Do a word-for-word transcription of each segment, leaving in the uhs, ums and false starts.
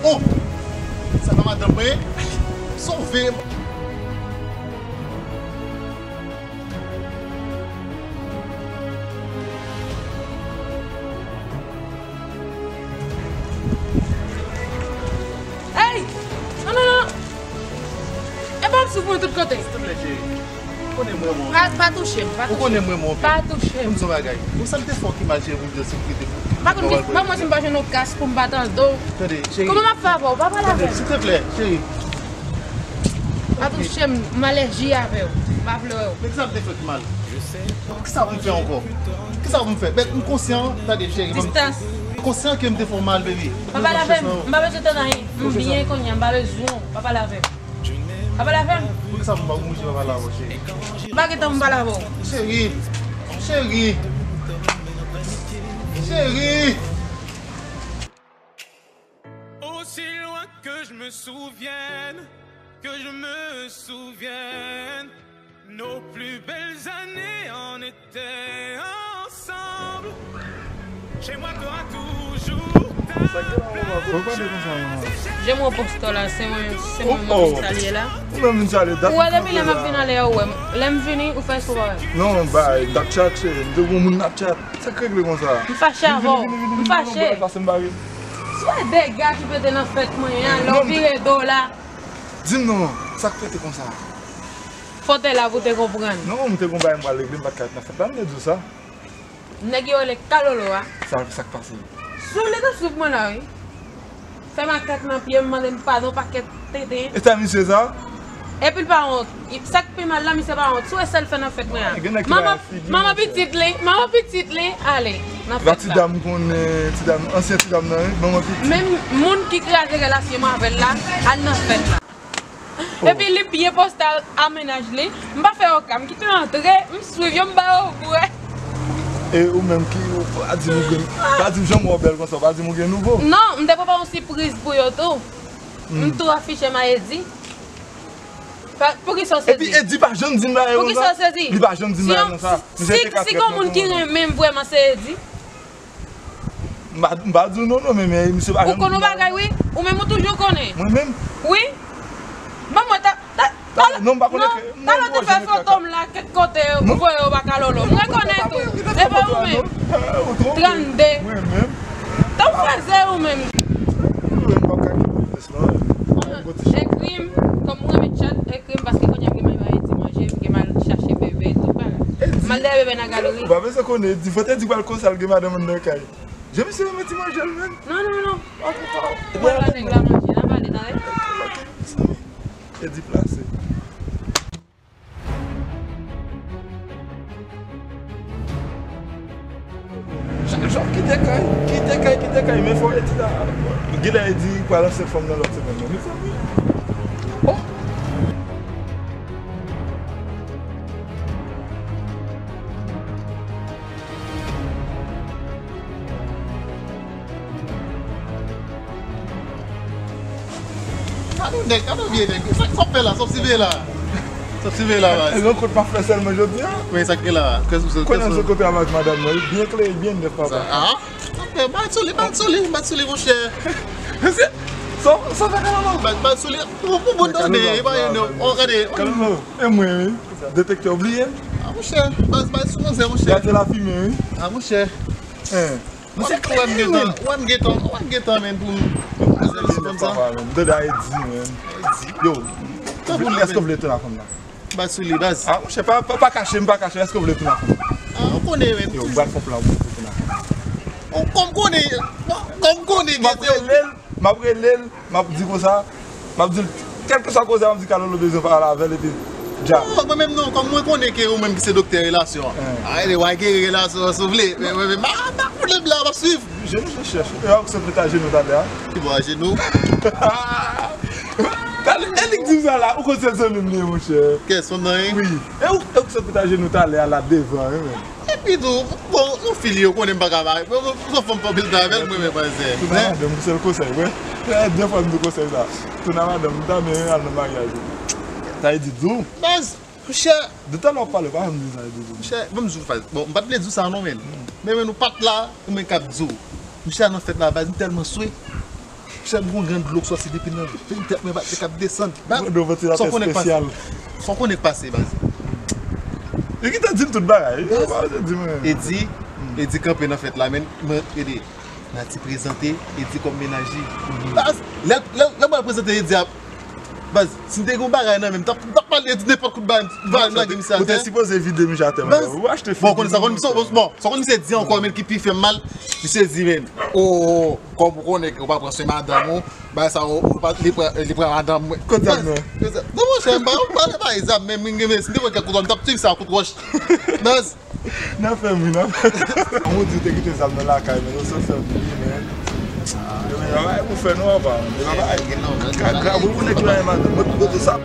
Oh! Sa pa madanm mwen? Sove m! Ey! Non, non, non! E pa ap sou mwen tout kote. Silvouplè, cheri. Ou konnen mwen, mwen. Pa, pa touche m, pa touche m. Ou konnen mwen, mwen. Pa touche m. Pou m di yon bagay. Ou sa m te fè w ki mal, cheri, pou m di w sekirite pou. Pa konn ki, pa mwen si m pa jwenn yon kas pou m pa tande w. Tande, cheri. Kòman m ap fè avè w? Pa pale avè m. Tande, silvouplè, cheri. Pa touche m, m alèji avè w. M pa vle wè w. Men kisa m te fè ki mal? Kisa pou m fè ankò? Kisa pou m fè? Bèt, m konsyan, tande, cheri. Distans. M konsyan ke m te fè w mal, baby. Pa pale avè m. M pa bezwen tande anyen. M byen kounye a, m pa bezwen w. Pa pale avè m. Pa pale avè m. Poukisa pou m pa, poukisa m pa pale avè w, cheri? M pa gentan pou m pale avè w. Cheri. Cheri. Cheri. Aussi loin que je me souvienne, que je me souvienne, nos plus belles années en étaient ensemble. Chez moi, t'auras toujours ta place. Jemo Apostol la, se mwen, se mwen, mwen vin salye la. Ou menm vin salye dat. Ou wè depi lè m ap vin ale a, ou wè m. Lè m vini, ou fè sou pa wè m. Non, bay, dat chat, cheri. M te gon moun n ap chat. Sa k regle konsa? M fache avè w. M fache. Pase m bare. Swa dega ki pete nan fèt mwen an, lè w vire do w la. Di m non, sa k pete konsa? Fòtèy la pou te konprann. Non, m te gon bagay m pral regle, m pa t ka ret nan fèt la, m te di w sa. Nèg yo rele Kalolo a. Sa, sa k pase? Sou li t ap swiv mwen la, wi. Fè makak nan pye m, mande m padon pakèt tenten. E sa misye sa? Epi l pa wont. Sa k pi mal la, misye pa wont. Sou e sèl fè nan fèt mwen a. Manman, manman pitit li, manman pitit li, ale nan fèt la. Ti dam konnen, ti dam, ansyen ti dam nan, wi, manman pitit. Menm moun ki kraze relasyon mwen avè l la, al nan fèt la. Epi li byen postal a mennaj li. M pa fè yo ka, m kite yo antre, m swiv yo, m ba yo bwè. E ou menm ki, ou pa di m ou gen, pa di m janm wè w bèl konsa, ou pa di m ou gen nouvo. Non, m te prepare yon sipriz pou yo tou. M tou afiche m a Edi. Pa, poukisa w sezi? Epi Edi pa janm di m bagay konsa. Poukisa w sezi? Li pa janm di m bagay konsa. Si, si, si gon moun ki renmen m vrèman se Edi. M pa, m pa di w non, non, men, men misye pa janm di m bagay. Ou konn yon bagay, wi. Ou menm ou toujou konnen. Mwen menm? Wi. Ban mwen ta, ta, ta, non, m pa konnen ke, non, talè w te fè foto m la kèk kote, ou voye yo ba Kalolo. M rekonèt ou. E pa ou menm. Trannde. Mwen menm. T ap fè ze ou menm. Mwen pa ka kite plis non. Ekri m, kòm ou renmen chat, ekri m, paske kounye a m gen manje, m al chache bebe, tout bagay. M al dèyè bebe nan galri. Ou pa bezwen konnen, Edi, fò te di pral konsa, l gen madanm anndan kay. Je me suis remet ti manjèl, menm. Non, non, non. Ou pral ba nèg la manje, n a pale, tande. E di plase. Chak jou ap kite kay, kite kay, kite kay, men fò Edi la. Genlè Edi pral ansent fanm nan lòt semèn nan, mezanmi. Oh! Gade yon nèg, gade yon vye nèg. Sa, sa w fè la? Sa w siveye la? Sa w siveye la, baz? E yon kout m ap fè sèlman jodi a. Men sa k gen la? Kès ou sou, kès ou? Konnen sou kote avèk madanm nan, li byen klè, li byen nèt, papa. Ah? Sa w fè? Bat sou li, bat sou li, bat sou li, monchè. Mesye, sa, sa w fè Kalolo? Bat, bat sou li. Pou, pou bon tande, e pa yon non. Oh, gade. Kalolo, e mwen, wi. Detektè w bliye m? Ah, monchè, baz, baz sou manzè, monchè. Gade lafimen, wi. Ah, monchè. Hein. Monchè, ou wè m gentan, ou wè m gentan, ou wè m gentan, men pou m. Papa, men. M tande Ayiti, men. Yo, èske w vle tounen ak fanm nan? Baz sou li, baz. Ah, monchè, pa, pa, pa kache m, pa kache, èske w vle tounen ak fanm nan? Ah, ou konnen, men. Yo, m pral fè yon plan pou tounen ak fanm nan. Ou konn konnen, bon, konn konnen, m ap rele l. M ap rele l, m ap di konsa, m ap di l, kèlkeswa koze a, m ap di Kalolo bezwen pale avè l, epi dja. Non, mwen menm non, kòm mwen konnen ke ou menm ki se doktè relasyon an. Hein. A, w a geri relasyon an si w vle. Men, men, men, m a, m a koule blan, m ap swiv. Jenou chèch. E w ap sot met ajenou talè a. Ki bò ajenou? Talè, e li k di m sa la, ou konn se zanmi m li ye, monchè. Kès fanm nan, wi? Wi. E ou, e ou k sot met ajenou talè a la devan, wi, men. Epi tou, bon, yon fi li yo konnen m pa ka mare. Bon, bon, bon, fanm pa anpil tan avè l, mwen menm panse. Tounen a madanm, sèl konsèy, wi. E de fwa m di konsèy sa. Tounen a madanm, m ta renmen al nan maryaj ou. Sa vle di, di w. Baz, monchè. De talè w ap pale, pa janm di sa, di w. Monchè, ban m di w, baz. Bon, m pa t vle di w sa non, men. Men, men nou pa t la, ou menm k ap di w. Monchè, nan fèt la, baz, m tèlman swe. Chèf, gon grenn dlo k sòti depi nan venn tèt mwen, bat li k ap desann. Mwen do ventilatè espesyal. Sa w konnen k pase, baz. Li gentan di m tout bagay. Li pa di m. Edi, Edi kanpe nan fèt la, men, men, ede. Nati prezante Edi kòm mennaj li. Baz, lè, lè, lè mwen prezante Edi a, baz, si m te gen yon bagay nan men m, m t ap, m t ap pale Edi nenpòt kout bagay, m lage misye atè. Ou te sipoze vide misye atè, mwen. Ou achte figi. Bon, konnen sa, konnen sa, bon, sa w konn misye di ankò, men ki pi fè m mal, misye di, men, o, o, o, kòm ou konnen ke ou pa pran swen madanm ou, bagay sa, ou, ou pa, li pran, li pran madanm mwen. Kote zam nan? Non, monchè, m pa, m pa, pa zam, men, men, men, si m te pran kèk kout, m t ap tire sa kout wòch. Baz. N a fè m ri, n a fè m. Ou di w te kite zam nan lakay, men yo sot fè m ri, men. Yo, men, bagay pou fè nou apa. Yo, bagay. Ka, ka, pou moun ki pa renmen madanm mwen, pou di sa.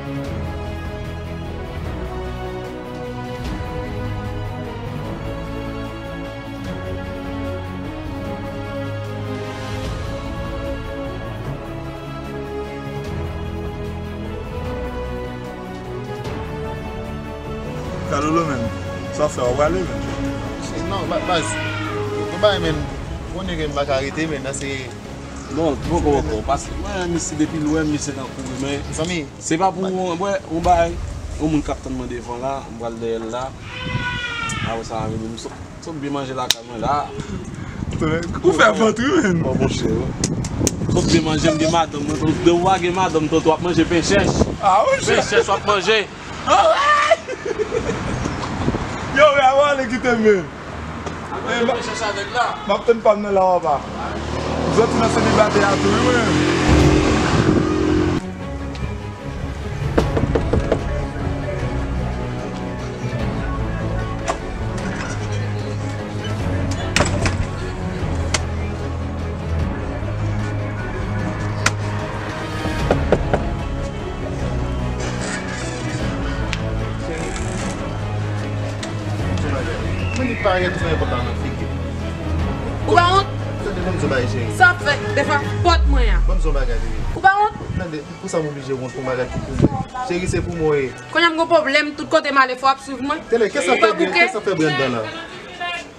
Kalolo, men, sa w fè, w prale, men. Non, ba-, baz, ou bay, men, konnen ke m pa ka rete, men, nan se. Non, poko, poko, paske mwen, misye depi lwen, misye nan kouri, men. Mezanmi. Se pa pou, wè, yon bagay, yon moun k ap tann mwen devan la, m pral dèyè l la. Apre sa, m vini, m sot, sot byen manje lakay mwen la. Ou fè vant wi, men. Bon, monchè, wi. Sot byen manje, m gen madanm mwen, tonton, ou pa gen madanm, tonton, w ap manje pen chèch. Ah, wi, pen chèch w ap manje. Ah, wi. Yo, wi, avan ale kite m, men. M ap tann pa m nan la w apa. M soti nan selibatè a tou wi mwen. Mwen di parèt sou nenpòt la nan figi. Ou pa wont? Tande, ban m di w bagay, cheri. Sa w ap fè devan pòt mwen an? Ban m di w bagay, bebe. Ou pa wont? Tande, pou sa m oblije wont pou bagay ki pou mwen? Cheri, se pou mwen w ye. Kounye a m gon pwoblèm, tout kote m ale fò w ap swiv mwen. Tande, kisa fè Brenda la?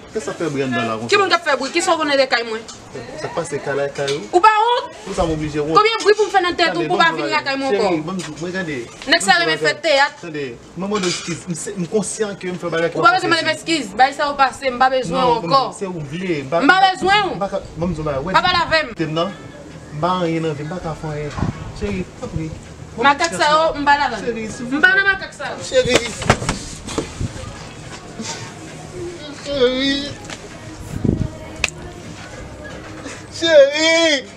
Kisa fè Brenda la konsa? Ki moun k ap fè bri? Kisa w konnen de kay mwen? Sa k pase kay la, kay ou? Ou pa wont? Pou sa m oblije wont? Konbyen bri pou m fè nan tèt ou pou w pa vin lakay mwen ankò? Cheri, ban m di w, mwen gade. Nèg sa renmen fè teyat. Tande, mwen mande w eskiz. M se, m konsyan ke m fè bagay ki pa fò fè. Ou pa bezwen mande m eskiz. Bagay sa yo pase, m pa bezwen w ankò. Non, se ou m vle. M pa bezwen w. M pa ka, ban m di w bagay. Pa pale avè m. Tem nan. M pa anyen nan vi m, m pa ka fè anyen. Cheri, tanpri. Makak sa yo, m pa ladan l. Cheri, silvouplè. M pa nan makak sa yo. Cheri. Cheri. Cheri.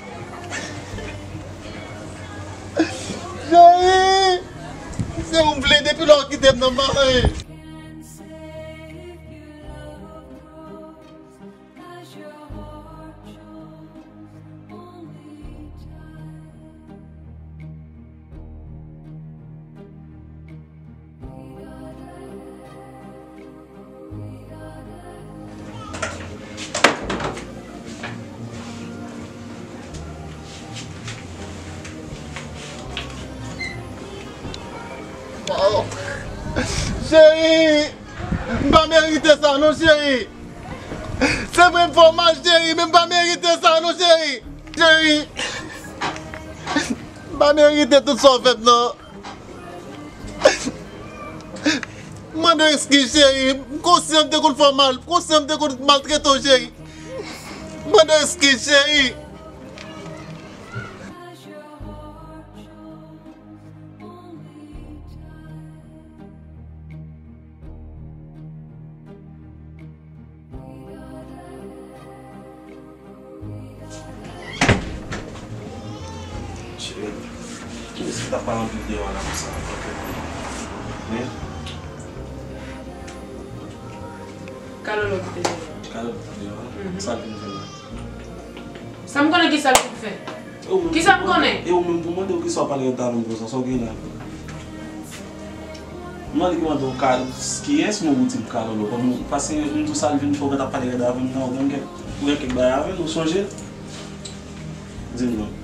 Cheri. Se ou m vle depi lè w kite m nan mari. Cheri, m pa merite sa non, cheri. Se vre m fè w mal, cheri, men m pa merite sa non, cheri. Cheri, m pa merite tout sa w fè m nan. Mande w eskiz, cheri. M konsyan m te konn fè w mal. M konsyan m te konn maltrete w, cheri. Mande w eskiz, cheri. Cheri, kilès ki t ap pale anpil deyò a la konsa? Hein? Kalolo ki te deyò. Kalolo ki te deyò, hein? Mhm. Sa l vin fè la? Sa m konnen ki sa l vin fè? Ki sa m konnen? E ou menm pou mande w kisa w pale avèk dam nan konsa, sa w gen la? M mande ki mande w ka, kiyès men ou di m Kalolo, kòm, paske m di w sa l vin fè, ou gentan pale rèd avè m nan, ou gen kèk, ou gen kèk bagay avè l, ou sonje l? Di m non.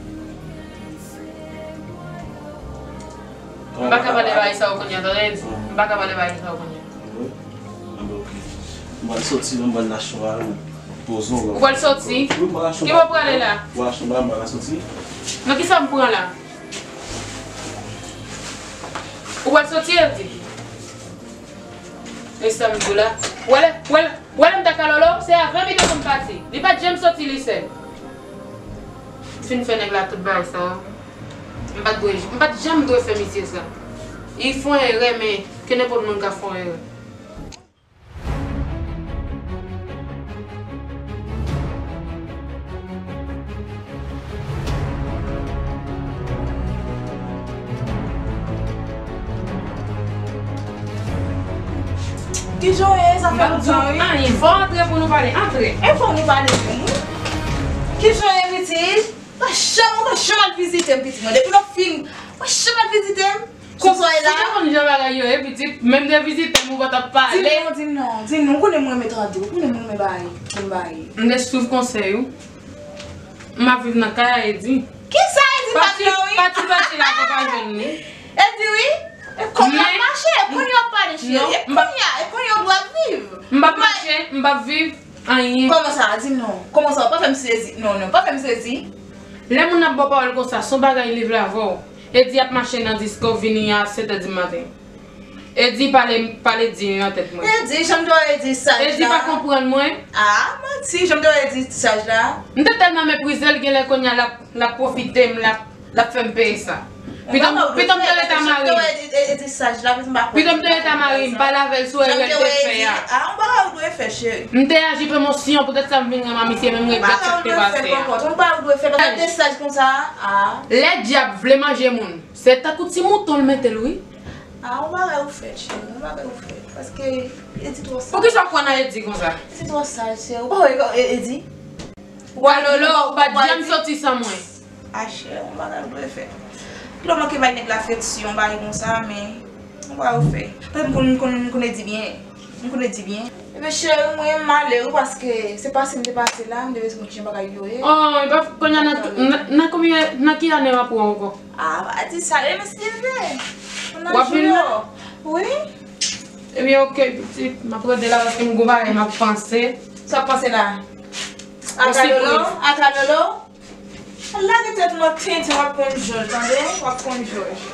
M pa ka pale bagay sa yo kounye a, tande, Edi. M pa ka pale bagay sa yo kounye a. Wi? Anben, oke. M pral soti la, m pral nan cho a, wi. Ou pral soti? Ki bò w prale la? Nan kisa m pran la? Ou pral soti, Evdi? E sa m di w la? Ou wè lè, ou wè lè, ou wè lè m t ak Kalolo, se avan mitan pou m pati. Li pa t janm soti li sèl. M fin fè nèg la tout bagay sa yo. M pa t dwe, m pa t janm dwe fè misye sa. Li fè yon erè, men ke nenpòt moun ka fè yon erè. Kijan w ye? Sa fè lontan, wi. Anyen, fò antre pou nou pale. Antre. E fò nou pale menm, wi. Kijan w ye, pitit? Pa janm, ou pa janm al vizite m, pitit mwen. Depi lòt fim, ou pa janm al vizite m. Konsa w ye la? Si w te konn jan bagay yo ye, pitit, menm de vizite m, ou pa t ap pale. Di m non, di m non, di m non. Ou konnen mwen renmen tande, ou konnen mwen renmen bay, pou m bay. M te swiv konsèy ou. M ap viv nan kay a, Edi. Kisa Edi pa t la, wi? Pati, pati la, ou pa jwenn li. Edi, wi. E kòb la ap mache, e kounye a w ap pale, cheri. E kounye a, e kounye a w dwe ap viv. M p ap mache, m p ap viv, anyen. Kòman sa? Di m non. Kòman sa? Pa fè m sezi. Non, non, pa fè m sezi. Lè moun ap ba w pawòl konsa, se yon bagay li vle avè w. Edi ap mache nan Discovery a sèt è di maten. Edi pale, pale di nan tèt mwen. Edi, jan m te wè Edi saj la. Edi pa konprann mwen. Ah, manti, jan m te wè Edi saj la. M te tèlman meprize l, genlè kounye a l ap, l ap pwofite m, l ap, l ap fè m peye sa. Pito m, pito m te ret a mari m. Edi saj la, pito m pa. Pito m te ret a mari m, pale avè l sou erè l te fè a. Ah, yon bagay ou dwe fè, cheri. M te aji pou emosyon, poutèt sa m vin renmen misye, men m regrèt sa k te pase a. Yon bagay ou dwe fè, yon bagay ou dwe fè, lè w te saj konsa, ah. Lè dyab vle manje moun, se tankou ti mouton l mete l, wi. Ah, yon bagay ou fè, cheri, yon bagay ou fè. Paske Edi twò saj. Poukisa w kwè nan Edi konsa? Edi twò saj, cheri. Ou pa wè Edi? Kalolo, ou pa t janm soti san mwen. Ah, cheri, yon bagay ou dwe fè. Lè w manke bay nèg la afeksyon, yon bagay konsa, men yon bagay ou fè. Paske m konn, m konn, m konn Edi byen. M konn Edi byen. Ebyen, cheri, mwen, m ale, wi, paske se pase m te pase la, m te bezwen konn kijan bagay yo ye. Oh, e pa kounye a nan, nan, nan konbyen, nan ki ane m ap pran ankò? Ah, pa di sa, e mesye vre. W ap vin la? Wi. Ebyen, oke, pitit, m ap rete la paske m gon bagay m ap panse. Sa w ap panse la? A Kalolo? A Kalolo? Lage tèt ou nan tenten, w ap konn jòj, tande? W ap konn jòj.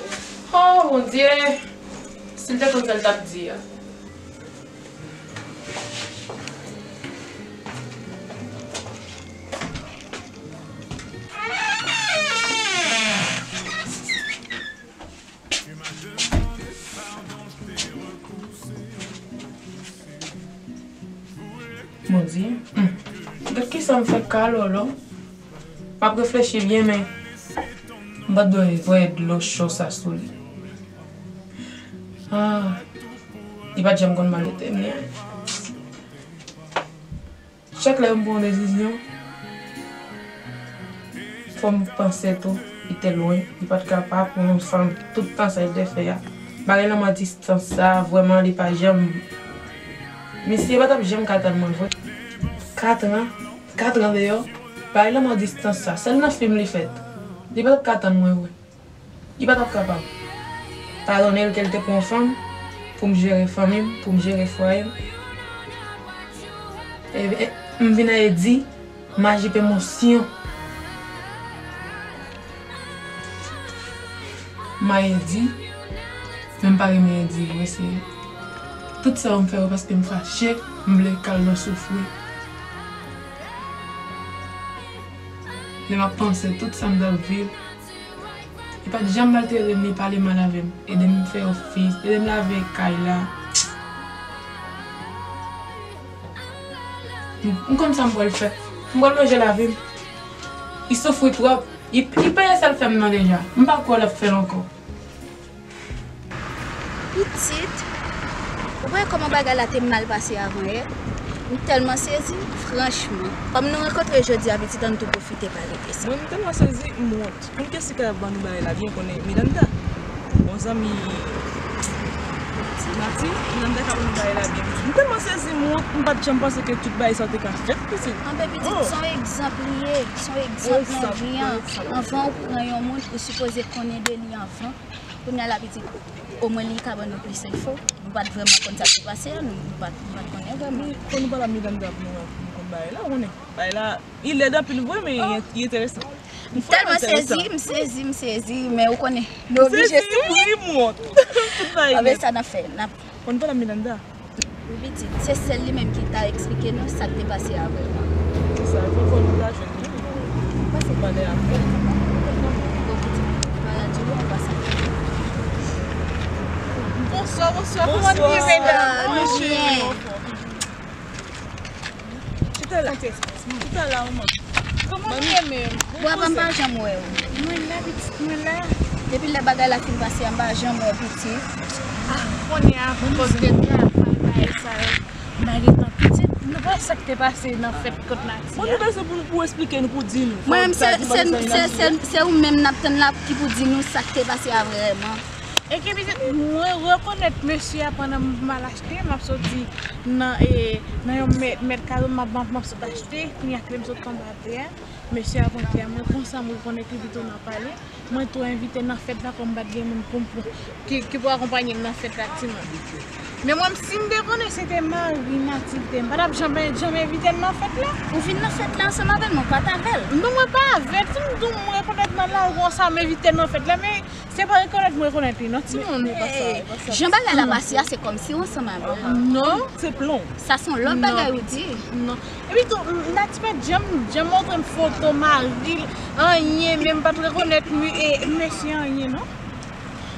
Oh, Bondye! Si l te konn sa l t ap di a. Bondye, hmm. Gad kisa m fè Kalolo. M ap reflechi byen, men m pa t dwe voye dlo cho sa sou li. Ah, li pa t janm konn maltrete m, li. Chak lè m pran yon desizyon, fò m panse tou, li te lwen, li pa t ka pa pran yon fanm tout tan sa li te fè a. Bagay lanmò distans sa, vrèman, li pa janm, misye pa t ap janm ka tann mwen vre. Katran, katran deyò, bagay lanmò distans sa, sèl nan fim li fèt. Li pa t ap ka tann mwen vre. Li pa t ap kapab. Padone l ke l te pran yon fanm pou m jere fanmi m, pou m jere fwaye m. E, e, m vin a Edi, m aji pou emosyon. M a Edi, men m pa renmen Edi vre, se tout sa yo m fè yo paske m fache, m vle Kalolo soufri. Lè m ap panse tout sa m t ap viv, li pa t janm maltrete m, li pale mal avè m, ede m fè ofis, ede m lave kay la. M, m konn sa m pral fè. M pral manje lavi m. Li soufri twòp. Li, li peye sa l fè m nan deja. M pa kwè l ap fè l ankò. Pitit, ou wè kòman bagay la te mal pase avan yè? M tèlman sezi, franchman. Kòm nou rankontre jodi a, pitit, ann tou pwofite pale de sa. Mwen, m tèlman sezi, m wont. Moun ke si ka ap ban nou bagay la byen konnen Miranda. Bon zanmi Mati, Miranda ka ban nou bagay la byen. M tèlman sezi, m wont, m pa t janm panse ke tout bagay sa yo te ka fèt, pitit. Anben pitit, se yon egzanp li ye, se yon egzanp nan vi an. Anvan ou pran yon moun, ou sipoze konnen de li anvan. Kounye a la pitit, omwen li ka ban nou plis enfo. Nou pa t vrèman konn sa k te pase a, nou, nou pa t, nou pa t konnen vrèman. Fò nou pale a Miranda pou nou, pou nou konn Bagay la, ou konnen. Bagay la, li lèd anpil vre, men li en-, li enteresan. M tèlman sezi, m sezi, m sezi, men ou konnen, nou oblije sezi. Wi, m wont. Tout bagay nèt. Sa n ap fè, n ap Konn pale a Miranda? Wi, pitit, se sèl li menm ki ta eksplike nou sa k te pase a vrèman. Se sa, fò, fò nou ta jwenn li. Pase. Pale avè l. Bon, pitit, maladi ou an pase. Bonswa, bonswa, kòman nou ye, medam? Bonswa, nou byen. Chita la. Chita la, manman. Kòman nou ye menm? Bwè, m pa janm wè w. Mwen la, pitit, mwen la. Depi lè bagay la fin pase a, m pa janm wè w, pitit. Ah, kounye a, akoz de travay, bagay sa yo. M pa gen tan, pitit. Nou pa wè sa k te pase nan fèt kot Nati a? Bon, nou bezwen pou nou, pou eksplike nou, pou di nou. Mwen menm, se, se, se, se, se ou menm n ap tann la ki pou di nou sa k te pase a vrèman. Epi pitit, mwen rekonèt mesye a pandan m al achte, m ap soti nan, e, nan yon mèt, mèt kare, m ap, m ap, m ap sot achte, kounye a k lè m sot tonbe atè a, mesye a kontre a mwen, konsa m rekonèt li, epi tou n ap pale. Mwen tou envite nan fèt la, kòm m pa t gen moun pou m, pou, ki, ki pou akonpanye m nan fèt la, timoun. Men mwen, si m te konnen se te mari Nati l te, m pa t ap janm, janm envite l nan fèt la. Ou vin nan fèt la ansanm avè l, men w pa t avè l. Non, mwen pa avè l. Si m di w m rekonèt nan lari konsa, m envite l nan fèt la, men Se pa rekonèt mwen rekonèt li, non, timoun. Jan bagay la pase a, se kòmsi w ansanm avè l. Non. Se plon. Sa se yon lòt bagay ou di. Non. Epi tou, m, Nati pa t janm, janm montre m foto mari l, anyen, men m pa t rekonèt mi-, e, mesye anyen, non.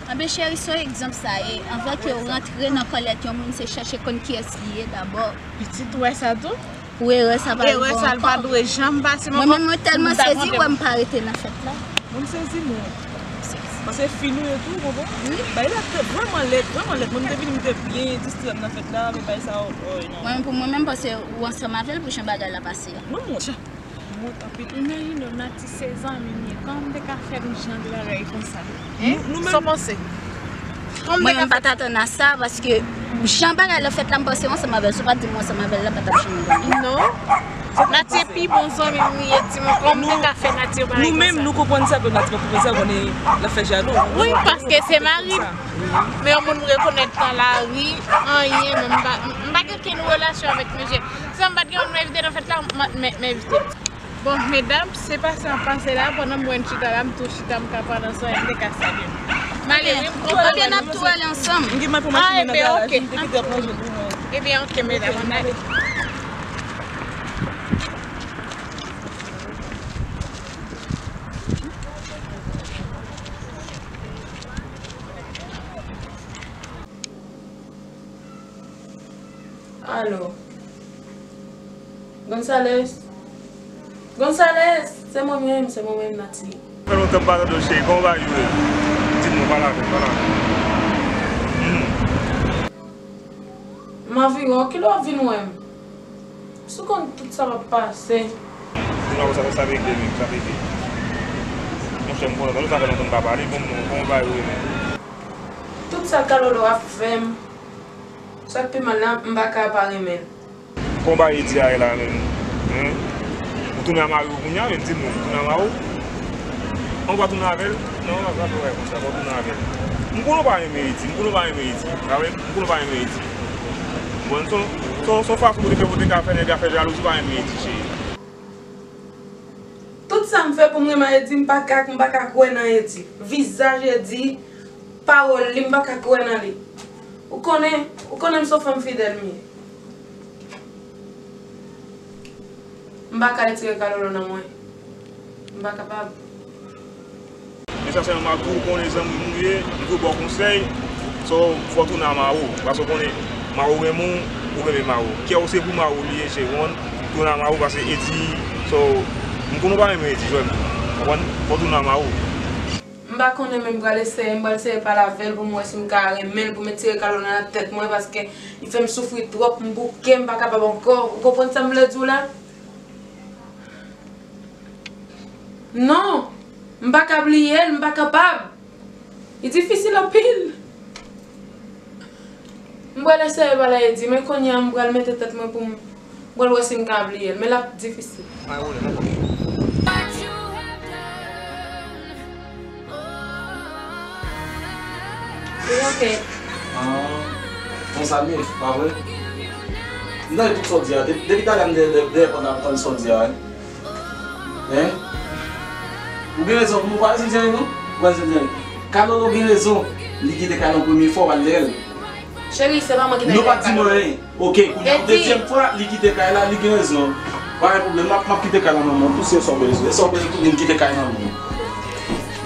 Anben, cheri, se yon egzanp sa ye. Anvan ke w rantre nan kòlèt yon moun, se chèche konn kiyès li ye dabò. Pitit, ou wè sa tou? Pou erè sa pa rive ankò. Erè sa pa dwe janm pase m ankò. Mwen menm, mwen tèlman sezi, wè m pa rete nan fèt la. Mwen sezi, mwen. Paske fi nou yo tou, ou konprann? Wi. Bagay la te vrèman lèd, vrèman lèd. Mwen, m te vini, m te byen distrè m nan fèt la, men bagay sa, oh, oh, non. Mwen menm, pou mwen menm, paske ou ansanm avè l, pou jan bagay la pase a. Mwen, mwen. Mwen, anpil. Imajine w, Nati, se zanmi m ye. Kòman m te ka fè m jan de bagay konsa? Hein? Sa w panse? Mwen menm pa t atann a sa, paske jan bagay la fèt la, m panse w ansanm avè l. Si w pa t di m w ansanm avè l la, m pa t ap janm konnen. Non. Nati pi bon zanmi m li ye, di mwen kòman m te ka fè Nati yon bagay konsa. Nou menm, nou konprann sa, ke Nati pa konprann sa, konnen l ap fè jalou. Wi, paske se mari m. Men yon moun m rekonèt nan lari, anyen, men m pa, m pa gen okenn relasyon avèk mesye. Si m pa t gen moun m envite nan fèt la, m, m, m envite. Bon, medam, se pa sa m pase la, pandan mwen chita la, m tou chita, m ka pale ansanm, m te ka salye. M ale, wi, m kontan. Ebyen, n ap tou ale ansanm. M gen machine nan garaj, m te kite ap ranje pou mwen. Ebyen, oke, medam, ann ale. Alo. Gonzales? Gonzales! Se mwen menm, se mwen menm, Nati. Fè lontan m pa tande w, cheri. Kòman w ye? Di m non, pale avè m, pale avè m. Hmm. M anviwon, kilè w ap vin wè m? Si w konn tout sa k ap pase. Di m non, sa, sa regle menm, sa regle. Monchè, m kontan tande w, sa fè lontan m pa pale, bon, bon, bon, bagay yo menm. Tout sa Kalolo ap fè m, sa k pi mal la, m pa ka pa renmen l. Kòman w ye di a la menm? Hein? Ou tounen a mari w kounye a, menm di m non, ou tounen a mari w? An w pa tounen avè l? Non, non, pa fè bagay konsa, pa tounen avè l. M konnen w pa renmen Edi, m konnen w pa renmen Edi. Sa vre? M konnen w pa renmen Edi. Bon, se yon, se yon, se yon fason pou te fè, pou te ka fè nèg la fè jalouzi, w pa renmen Edi, cheri. Tout sa m fè pou m renmen Edi, m pa ka, m pa ka kwè nan Edi. Vizaj Edi, pawòl li, m pa ka kwè nan li. Ou konnen, ou konnen m se yon fanm fidèl m ye. M pa ka retire Kalolo nan mwen. M pa kapab. Men sa sèlman m ap di w, ou konnen zanmi m ou ye, m toujou ba w konsèy, so, fò w tounen a mari w, paske w konnen mari w renmen w, ou renmen mari w. Kè w se pou mari w li ye, cheri, w konprann? Tounen a mari w, paske Edi, so, m konnen w pa renmen Edi, jwenn, w konprann? Fò w tounen a mari w. M pa konnen, men m pral eseye, m pral eseye pale avè l pou m wè si m ka renmen l, pou m retire Kalolo nan tèt mwen, paske li fè m soufri twòp, m bouke, m pa kapab ankò. Ou konprann sa m vle di w la? Non, m pa ka bliye l, m pa kapab. Li difisil anpil. M pral eseye pale a Edi, men kounye a m pral mete tèt mwen pou m, m pral wè si m ka bliye l, men l ap difisil. Wi, ok. Ah, konsa l ye, pa vre? Nan tout sa w di a, de- depi talè m dèyè dèyè pòt la ap tann sa w di a, wi. Hein? Ou gen rezon, ou pa rezon di anyen non? Ou pa rezon di anyen. Kalolo gen rezon, li kite kay lan premye fwa, w al dèyè l. Cheri, se pa mwen ki te Nou pa di mwen anyen. Ok, kounye a yon dezyèm fwa, li kite kay la, li gen rezon. Pa gen pwoblèm, m ap, m ap kite kay la manman w tou, si e sa w bezwen. E sa w bezwen pou moun kite kay manman w.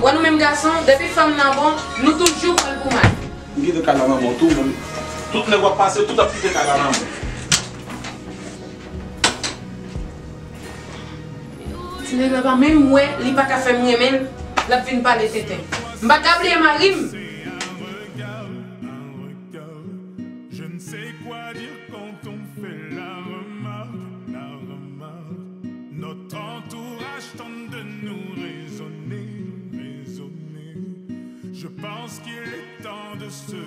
Wè nou menm gason, depi fanm nan bon, nou toujou pran l pou mal. M kite kay la manman w tou, menm. Tout nèg w ap pase, tout ap kite kay la manman w. Ti nèg la pa menm wè, li pa ka fè m renmen l, l ap vin pale tenten. M pa ka bliye mari m. Je ne sais quoi dire quand on fait la remarque, la remarque. Notre entourage tente de nous raisonner, raisonner. Je pense qu'il est temps de se